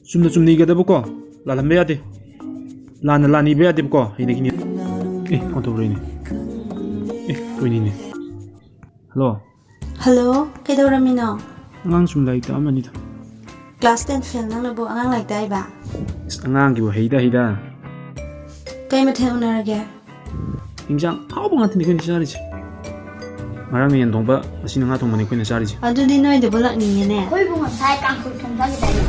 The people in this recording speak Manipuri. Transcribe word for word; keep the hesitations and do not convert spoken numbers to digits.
ꯆꯨꯝꯅ ꯆꯨꯝꯅ ꯏꯒꯗꯕꯀꯣ, ꯂꯥꯜꯍꯟꯕ ꯌꯥꯗꯦ꯫ ꯂꯥꯟꯅ ꯂꯥꯟꯅ ꯏꯕ ꯌꯥꯗꯦꯕꯀꯣ, ꯍꯌꯦꯡꯗꯒꯤꯅꯦ꯫ ꯑꯦ, ꯐꯣꯟ ꯇꯧꯔꯛꯏꯅꯦ꯫ ꯑꯦ, ꯀꯨꯏꯅꯤꯅꯦ꯫ ꯍꯜꯂꯣ꯫ ꯍꯜꯂꯣ, ꯀꯩꯗꯧꯔꯝꯃꯤꯅꯣ? ꯑꯉꯥꯡ ꯁꯨꯝ ꯂꯥꯏꯔꯤꯛ ꯇꯥꯛꯑꯝꯕꯅꯤꯗ꯫ ꯀ꯭ꯂꯥꯁ ꯇꯦꯟ ꯐꯦꯜ ꯅꯪꯅꯕꯨ ꯑꯉꯥꯡ ꯂꯥꯏꯔꯤꯛ ꯇꯥꯛꯏꯕ? ꯑꯁ, ꯑꯉꯥꯡꯒꯤꯕꯨ ꯍꯩꯗ ꯍꯩꯗ꯫ ꯀꯩ ꯃꯊꯦꯜ ꯎꯅꯔꯒꯦ? ꯏꯟꯖꯥꯡ ꯑꯍꯥꯎꯕ ꯉꯥꯛꯇꯅꯤ ꯑꯩꯈꯣꯏꯅ ꯆꯥꯔꯤꯁꯦ꯫ ꯉꯔꯥꯡꯅ ꯌꯦꯟ ꯊꯣꯡꯕ, ꯉꯁꯤꯅ ꯉꯥ ꯊꯣꯡꯕꯅꯤ ꯑꯩꯈꯣꯏꯅ ꯆꯥꯔꯤꯁꯦ꯫ ꯑꯗꯨꯗꯤ ꯅꯣꯏꯗꯕꯨ ꯂꯥꯛꯅꯤꯡꯉꯦꯅꯦ꯫ ꯑꯩꯈꯣꯏꯕꯨ ꯉꯁꯥꯏ ꯀꯥꯡꯁꯣꯏ ꯊꯣꯡ ꯆꯥꯈꯤꯗꯥꯏꯅꯦ?